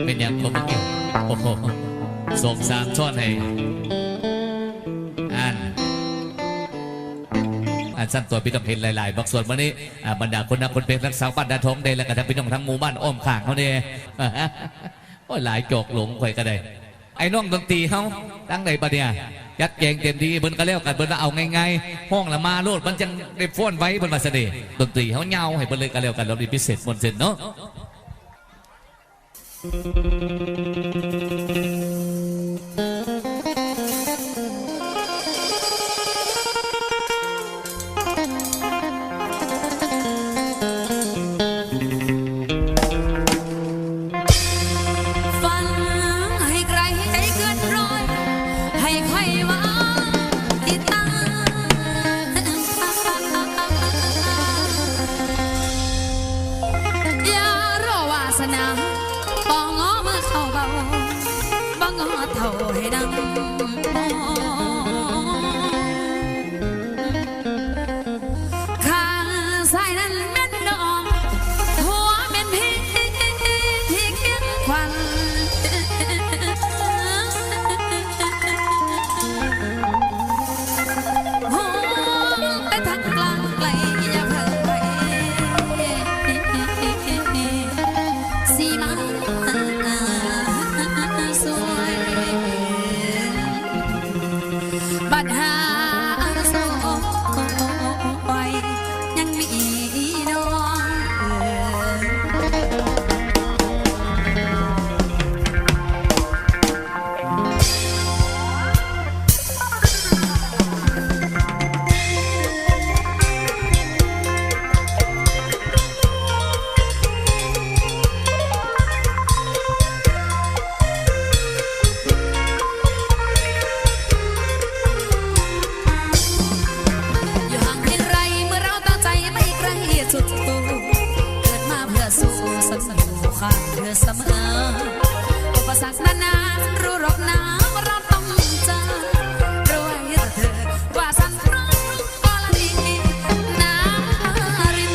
ເປັນຫຍັງກໍບໍ່ກ່ຽວ. ໂອ້ໂຫ ສອງສາມຊ້ອນໃຫ້ ອັນ ອັນຊັ້ນຕົວະ ພີ່ນ້ອງເຫັນຫຼາຍໆ ບາງສ່ວນມື້ນີ້ ອາ ບັນດາຄົນຮັກຄົນເພງ ທັງຊາວບ້ານນາທອງແດ່ ແລ້ວກໍທັງພີ່ນ້ອງທາງໝູ່ບ້ານອ້ອມຂ້າງເຮົາແດ່. ໂອ້ຍ ຫຼາຍຈອກຫຼົງຂ້ອຍກໍໄດ້. ໄອ້ນ້ອງດົນຕີເຮົາ ທາງໃດບາດນີ້ ຈັດແຈງເຕັມທີ່ ເພິ່ນກໍແລ້ວກັນ ເພິ່ນວ່າເອົາງ່າຍໆ ຮ້ອງລະມາໂລດ ມັນຈັ່ງໄດ້ຟ້ອນໄວ ເພິ່ນວ່າຊັ້ນເດ. ດົນຕີເຮົາຍາວໃຫ້ເພິ່ນເລີຍກໍແລ້ວກັນ ລອບນີ້ພິເສດມ່ວນຊື່ນເນາະ. ຝັນໃຫ້ໄກ ໃຈເກີນຮ້ອຍ ໃຫ້ຂ້ອຍວ່າຕິດຕາມ. ຢ່າລໍວາສະໜາ ບໍ່ງໍມືເຂົ້າເບົາ ບໍ່ງໍເທົ່າໃຫ້ນັ່ງມອງ. ຂ້າງຊ້າຍນັ້ນແມ່ນນ້ອງ ຂວາແມ່ນພີ່ ທີ່ຄຽງຂວັນ. ໂຫ ແຕ່ທາງກາງໄກຢ່າເພິ່ງໄປ ຊິມາຊ່ວຍ ບັດຫາຊ່ວຍ ຍັງມີນ້ອງເອີຍ. ຢູ່ຫ່າງເພຍງໄກ ເມື່ອເຮົາຕັ້ງໃຈໄປໃກ້ສຸດໂຕ ເກີດມາເພື່ອສູ້ ສັນຢູ່ຂ້າງເທືອສະເໝີ. ອຸປະສັກນານາ ຮູ້ຮອບໜາ ເຮົາຕ້ອງເຈີ ຮູ້ໃຫ້ເທີ ວ່າສັນ ກໍລະນີ ນາລິນ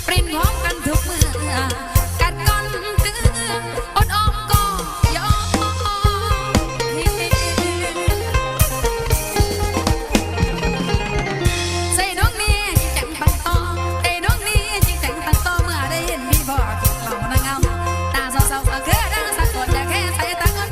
ປິ່ນພ້ອມກັນທຸກເມື່ອ ກັດກ້ອນເກືອ ອົດອ້ອມກໍຍອມ. ໃສ່ດວງນີ້ຈຶ່ງແຕ່ງຕັ້ງຕໍ່ ໃສ່ດວງນີ້ຈຶ່ງແຕ່ງຕັ້ງຕໍ່ ເມື່ອໄດ້ເຫັນພີ່ພໍ່ເລົ່ານາງງາມ ໜ້າເສົ້າໆ ກໍຄືໜ້າສະກົດ ແລະແຄ່ໃສ່ຕາເງິນ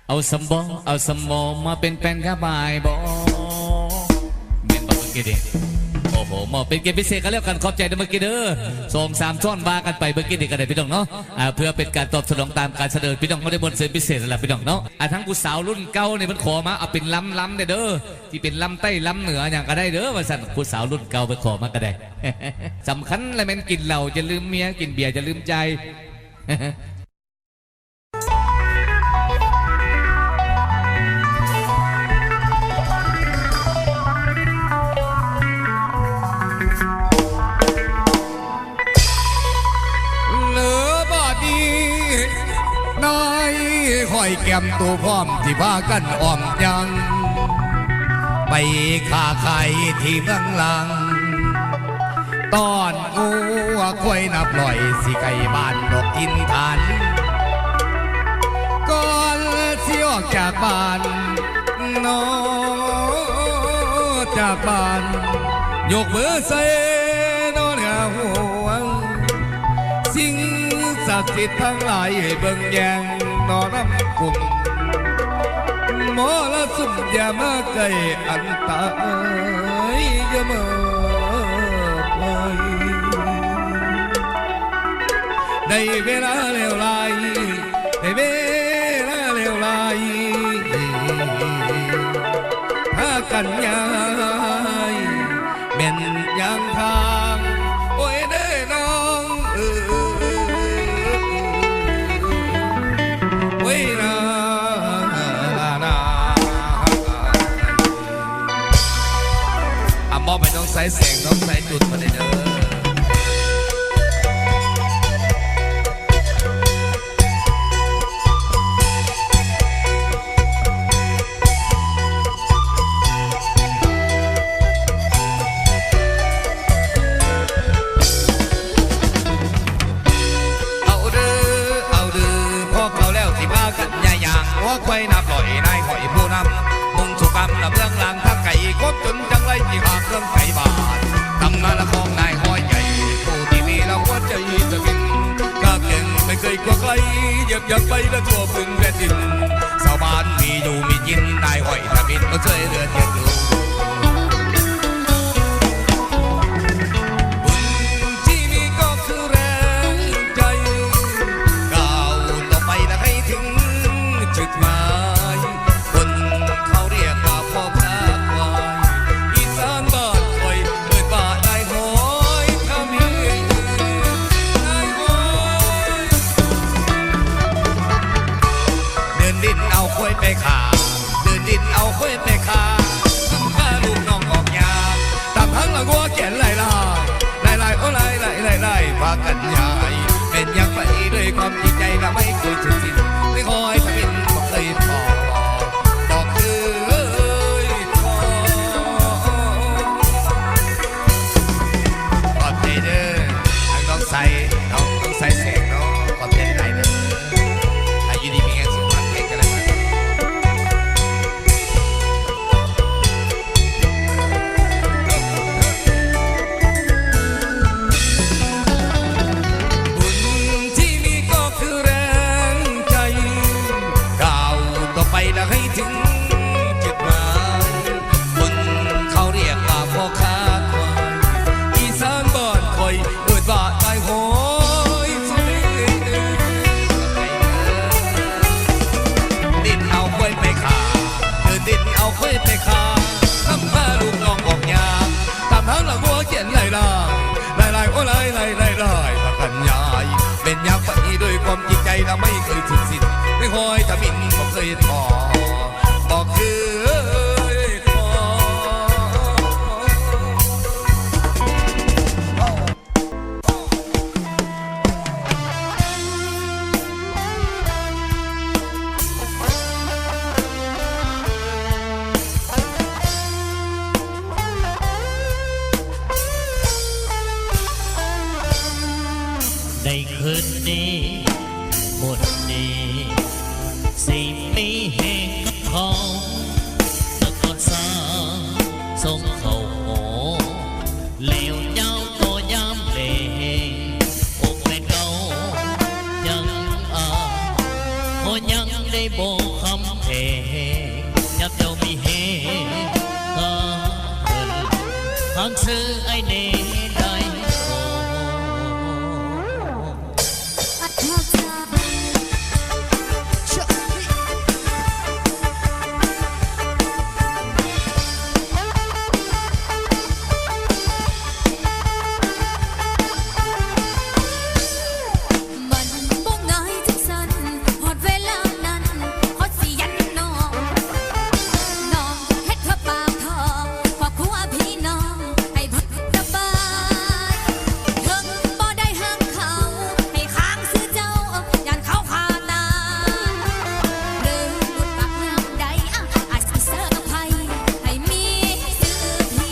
ເອົາສຳບໍ ເອົາສຳໝໍມາເປັນແປ້ນກະບາຍບໍ ແມ່ນບໍ່ເມື່ອກີ້ນີ້? ໂອ້ໂຫ ມອບເປັນກຽດພິເສດກັນແລ້ວກັນ ຂອບໃຈເດີເມື່ອກີ້ເດີ ສອງສາມຊ້ອນວ່າກັນໄປເມື່ອກີ້ນີ້ກໍໄດ້ພີ່ນ້ອງເນາະ ອ່າ ເພື່ອເປັນການຕອບສະໜອງຕາມການສະເໜີ ພີ່ນ້ອງເຮົາໄດ້ມ່ວນຊື່ນພິເສດແລ້ວພີ່ນ້ອງເນາະ ອ່າ ທາງຜູ້ສາວລຸ້ນເກົ່ານີ້ເພິ່ນຂໍມາເອົາເປັນລຳ ລຳແດ່ເດີ ຊິເປັນລຳໃຕ້ລຳເໜືອຫຍັງກໍໄດ້ເດີ ວ່າຊັ້ນ ຜູ້ສາວລຸ້ນເກົ່າເພິ່ນຂໍມາກໍໄດ້ ສຳຄັນລະແມ່ນກິນເຫຼົ້າຢ່າລືມເມຍ ກິນເບຍຢ່າລືມຈ່າຍ. ເລີບາດນີ້ ນາຍຫ້ອຍແກ້ມໂຕພ້ອມ ທີ່ພາກັນອ້ອມຍ່າງ ໄປຄ້າຂາຍທີ່ເມືອງລາງ ຕ້ອນງົວຄວາຍນັບຮ້ອຍ ຊິໄກບ້ານນອກຖິ່ນຖານ ກ່ອນຊິອອກຈາກບ້ານ ນອກຈາກບ້ານ ຍົກມືໃສ່ນອເໜືອຫົວ ສິ່ງສັກສິດທັງຫຼາຍເບິ່ງແຍງ ນອນຳກຸມ ມໍລະຊຸມຢ່າມາໃກ້ ອັນຕະລາຍຢ່າມາໄປ ໄດ້ເວລາແລ້ວຫຼາຍ ໄດ້ເວລາແລ້ວຫຼາຍ ພາກັນຍ້າຍ ແມ່ນຍ່າງທາງ ໂອ້ຍເດີນ້ອງເອີຍ ໂອ້ຍນາ ນາ ນາ ອ່ະ ມອບໃຫ້ນ້ອງສາຍແສງ ນ້ອງສາຍຕຸນມາເລີຍເດີ. ເອົາເດີ ເອົາເດີ ພໍເຂົ້າແລ້ວຊິພາກັນຍ່າງ ຫົວຄວາຍນັບຮ້ອຍ ນາຍຫ້ອຍຜູ້ນຳ ມຸ່ງສູ່ກຳນະເມືອງລາງທາງໄກ ຄວາມຈົນຈັ່ງໄລທີ່ຫາເຄື່ອງໄກບາດ ຕຳນານຂອງນາຍຫ້ອຍໃຫຍ່ ຜູ້ທີ່ມີລະຫົວໃຈຈະບິນ ກາກແກ່ງໄປເຄີຍກວ່າໃຄ ຢຽບຢາກໄປລະທົ່ວພື້ນແຜ່ນດິນ ຊາວບ້ານມີຢູ່ມີກິນ ນາຍຫ້ອຍທະມິນມາຊ່ວຍເຫຼືອຈຽບດູ ບຸນທີ່ມີກໍຄືແຮງໃຈ ກ້າວຕໍ່ໄປນະໃຫ້ເຖິງຈຸດໝາຍ ຄົນເຂົາຮຽກວ່າພໍ່ຄ້າຄວາຍ ອີສານບ້ານຂ້ອຍເອີ້ນວ່ານາຍຫ້ອຍທະມິນ ນາຍຫ້ອຍ ເດີນດິນເອົາຄວາຍໄປຂ້າ ເດີນດິນເອົາຄວາຍໄປຂ້າ ນຳພາລູກນ້ອງອອກຍ່າງ ຕາມທາງລະງົວແກ່ນຫຼາຍໆ ຫຼາຍໆ ໂອ້ ຫຼາຍໆ ຫຼາຍໆ ພາກັນຍ້າຍ ແມ່ນຍ່າງໄປດ້ວຍຄວາມຈິດໃຈລະໄມ່ເຄີຍສຸດສິ້ນ ໄດ້ຄອຍທຳອິດບໍ່ເຄີຍທໍ້ ບໍ່ເຄີຍທໍ້. ຂອບໃຈເດີ ທາງນ້ອງໄຊ ນ້ອງ ນ້ອງໄຊແສງເນາະ ຂອບໃຈຫຼາຍໆເດີ ໃຫ້ຢູ່ດີມີແຮງ ສຸຂະພາບແຂງແຂງແຮງ ບຸນທີ່ມີກໍຄືແຮງໃຈ ກ້າວຕໍ່ໄປລະໃຫ້ເຖິງຈຸດໝາຍ ຄົນເຂົາຮຽກວ່າພໍ່ຄ້າຄວາຍ ອີສານບ້ານຂ້ອຍ ເອີ້ນວ່ານາຍຫ້ອຍສຸລິນ ດິນເອົາຄວາຍໄປຂ້າ ເດີນດິນເອົາຄວາຍໄປຂ້າ ນຳພາລູກນ້ອງອອກຍ່າງ ຕາມທາງລະງົວແກ່ນຫຼາຍໆ ຫຼາຍໆ ໂອ້ ຫຼາຍໆ ຫຼາຍໆ ພາກັນຍ້າຍ ແມ່ນຍ່າງໄປດ້ວຍຄວາມຈິດໃຈລະໄມ່ເຄີຍສຸດສິ້ນ ໄດ້ຄອຍທຳອິດບໍ່ເຄີຍທໍ້ ບໍ່ເຄີຍທໍ້. ໃນຄືນນີ້ ມົນນີ້ ຊິມີແຮງເຂົ້າ ນະຄອນສາສົ່ງເຂົ້າ ແລ້ວຍາວຕໍ່ຍາມແລງ ອົກແມ່ເກົ່າຍັງອາຍ ກໍຍັງໄດ້ບອກຄຳ ເຊີຍອ້າຍແດ່ໄດ້ບໍ່? ມັນບໍ່ງ່າຍຈັ່ງຊັ້ນ ຮອດເວລານັ້ນ ຂໍຊິຢັນນ້ອງ ນ້ອງເຮັດເພື່ອປາກທ້ອງ ຄອບຄົວພີ່ນ້ອງ ໃຫ້ເພິ່ນສະບາຍ ເຖິງບໍ່ໄດ້ຮັກເຂົາ ໃຫ້ຄ້າງຊື່ເຈົ້າ ຢ້ານເຂົາຂ້າຕາຍ ຫຼື ບຸດບັກຍາມໃດ ອາດຊິເຊີໄພ ໃຫ້ມີຊື່ພີ່.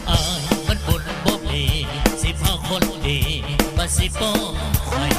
ອ້າຍມັນບຸນບໍ່ມີ ສິບຫ້າຄົນດີ ມາຊິບອກຂ້ອຍ